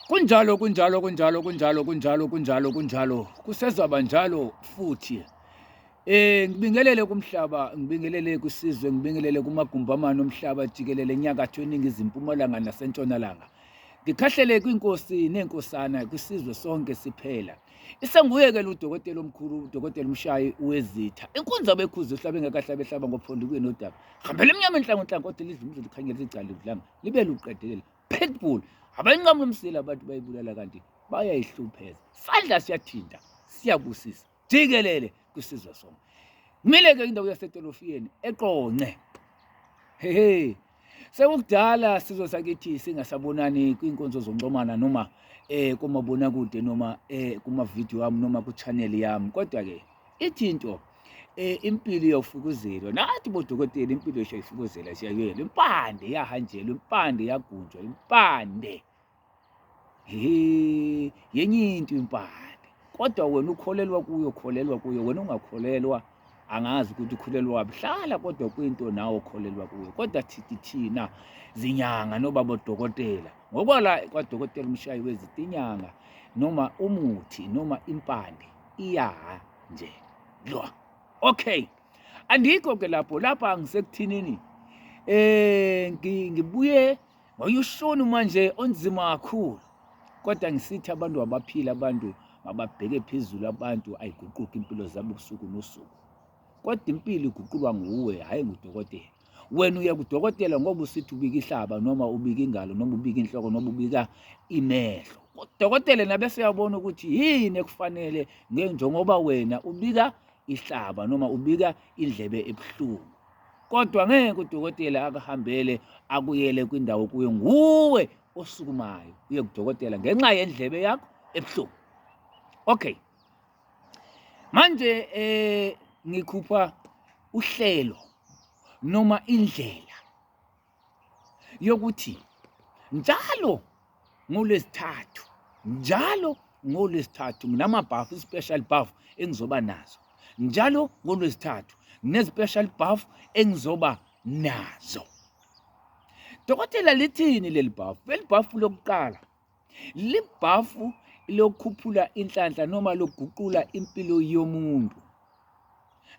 Kunjalo kunjalo kunjalo kunjalo kunjalo kunjalo kunjalo kusezaba njalo futhi. Ngibingelele kumhlaba, ngibingelele kwisizwe, ngibingelele kumagumbi amane omhlaba jikelele enyakatho eningizimu mpumalanga nasentshonalanga. Ngikhahlele kwinkosi nenkosana kwisizwe sonke siphela. Isenguye-ke lo udokotela omkhulu, udokotela umshayi wezitha. Inkunzi abekhuza ihlaba engakahlabe ehlaba ngophondo kuye nodaba. Hambela emnyama enhlango nhlango kodwa lidla umzulu likhanyela ligcala livulanga libe luqedelela. Pitbull abayinqamula umsila abantu bayibulala kanti bayayihlupheza. Sandla siyathinta siyabusisa jikelele kwisizwe sonke. Kumele-ke indawo yasetolofiyeni eqonce. Hehe. Sekukudala sizwe sakithi singasabonani kwinkonzo zonxomana noma kumabonakude noma kuma video wami noma ku channel yami kodwa ke ithi into impilo iyofukuzelwa nathi bodokotela impilo ishayifukuzela siyayela impande yahanjelwa impande yagunjwa impande he yenye into impande kodwa wena ukholelwa kuyo kholelwa kuyo wena ungakholelwa angazi ukuthi ukhulelwa waphi hlala kodwa kwinto nawe okholelwa kuyo kodwa thithi thina zinyanga nobaba odokotela ngokwala kwadokotela umshayi wezitinyanga noma umuthi noma impande iyaha nje lwa okay andikho ke lapho lapha ngisekuthinini ngibuye ngoyushuni manje onzima kakhulu kodwa ngisithi abantu abaphila abantu mababheke phezulu abantu ayiguquki impilo zabo usuku nosuku kodwa impilo iguqulwa nguwe hhayi ngudokotela wena uya kudokotela ngoba usithi ubika ihlaba noma ubika ingalo noma ubika inhloko noma ubika imehlo udokotela nabe seyabona ukuthi yini ekufanele njengoba wena ubika ihlaba noma ubika indlebe ebuhlungu kodwa ngeke udokotela akuhambele akuyele kwindawo kuyo nguwe osukumayo uye kudokotela ngenxa yendlebe yakho ebuhlungu okay manje ngikhupha uhlelo noma indlela yokuthi njalo ngolwesithathu njalo ngolwesithathu nginamabhafu special bath engizoba nazo njalo ngolwesithathu ngine-special bath engizoba nazo dokotela lithini leli bhafu leli bhafu lokuqala libhafu lokukhuphula inhlanhla noma lokuguqula impilo yomuntu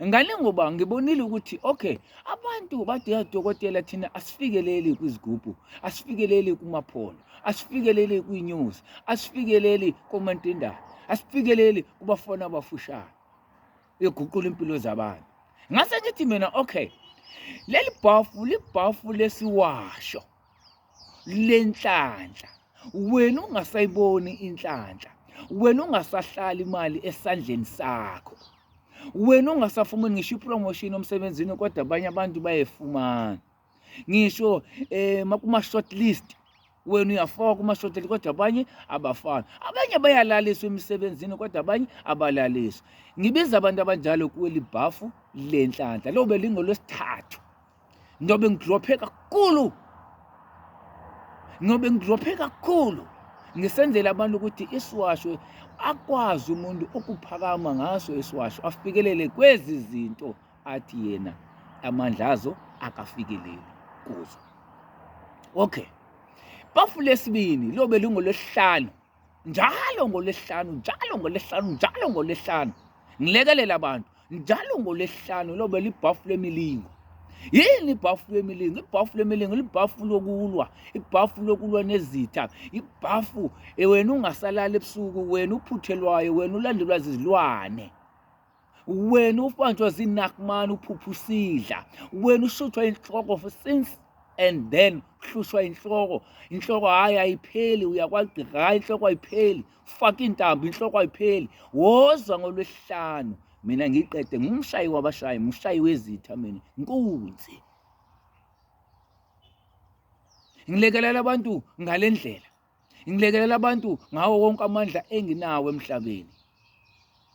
ngale ngoba ngibonile ukuthi okay abantu bathi dokotela thina asifikeleli kwizigubhu asifikeleli kumaphondo asifikeleli kwinews asifikeleli komantindana asifikeleli kubafana abafushane eguqula impilo zabantu ngase ngithi mina okay leli bhafu libhafu lesiwasho lenhlanhla wena ungasayiboni inhlanhla wena ungasahlali imali esandleni sakho wena ungasafumani ngisho ipromotion emsebenzini kodwa abanye abantu bayefumana ngisho kuma short list wena uyafaka kuma short list kodwa abanye abafani abanye bayalaliswa emsebenzini kodwa abanye abalaliswa ngibiza abantu abanjalo kweli bhafu lenhlanhla lobe lingolwesithathu ngiyobe ngidrophe kakhulu ngiyobe ngidrophe kakhulu ngisenzela abantu ukuthi isiwasho akwazi umuntu ukuphakama ngaso isiwasho afikelele kwezi zinto athi yena amandla azo akafikeleli kuzo okay bafu lesibini lobe lingolwesihlanu njalo ngolwesihlanu njalo ngolwesihlanu njalo ngolwesihlanu ngilekelela abantu njalo ngolwesihlanu lobe libhafu lemilingo yini ibhafu lemilingo ibhafu lemilingo libhafu lokulwa ibhafu lokulwa nezitha ibhafu wena ungasalali ebusuku wena uphuthelwayo wena ulandelwa zizilwane wena ufanjwa zinakmani uphupha usidla wena ushuthwa inhloko since and then uhlushwa inhloko inhloko hhayi ayipheli uyakwagqirha hhayi inhloko ayipheli faka intambo inhloko ayipheli woza ngolwesihlanu mina ngiqede ngumshayi wabashayi ngumshayi wezitha mina nkunzi ngilekelela abantu ngale ndlela ngilekelela abantu ngawo wonke amandla enginawo emhlabeni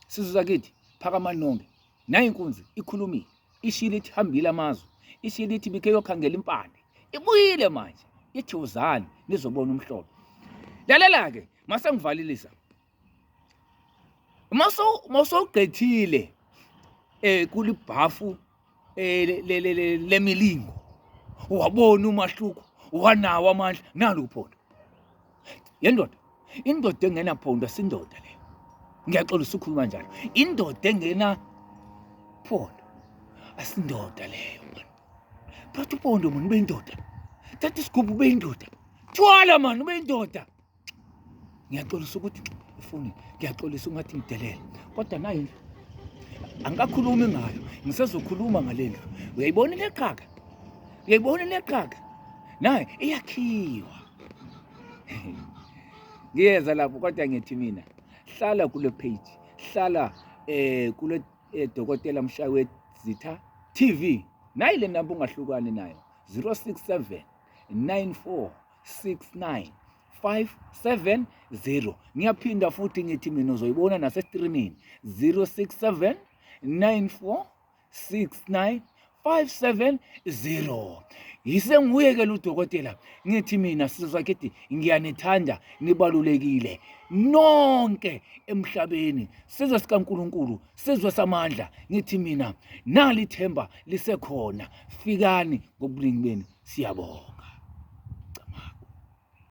sizwe sakithi phakamani nonke nayi inkunzi ikhulumile ishilo ithi hambile amazwe ishilo ithi bikhe yokhangela impande ibuyile manje ithi uzani nizobona umhlolo lalela-ke mase ngivalelisa mase ugqethile kulibhafu lemilingo wabona umahluko wanawo amandla nalo uphondo yendoda. Indoda engenaphondo asindoda leyo. Ngiyaxolisa ukukhuluma njalo. Indoda engena phondo asindoda leyo man. Phatha uphondo man ube indoda. Thatha isigubhu ube indoda. Thwala man ube indoda. Ngiyaxolisa ukuthi efonini, ngiyaxolisa ungathi ngidelele. Kodwa nayi indlu angikakhulumi ngayo, ngisezokhuluma ngale ndlu. Uyayibona into eqhaka? Uyayibona into eqhaka? Nayi iyakhiwa. Ngiyeza lapho kodwa ngithi mina hlala kule page, hlala kule Dokotela Mshayi Wezitha TV. Nayi le namba ungahlukani nayo 067 94 69 570. Ngiyaphinda futhi ngithi mina uzoyibona nasestrimini 067 94 69 570. Yisenguye ke ludokotela, ngithi mina sizwe sakithi ngiyanithanda, nibalulekile nonke emhlabeni, sizwe sikaNkulunkulu, sizwe samandla. Ngithi mina nali ithemba lisekhona, fikani ngobuningi benu, siyabonga.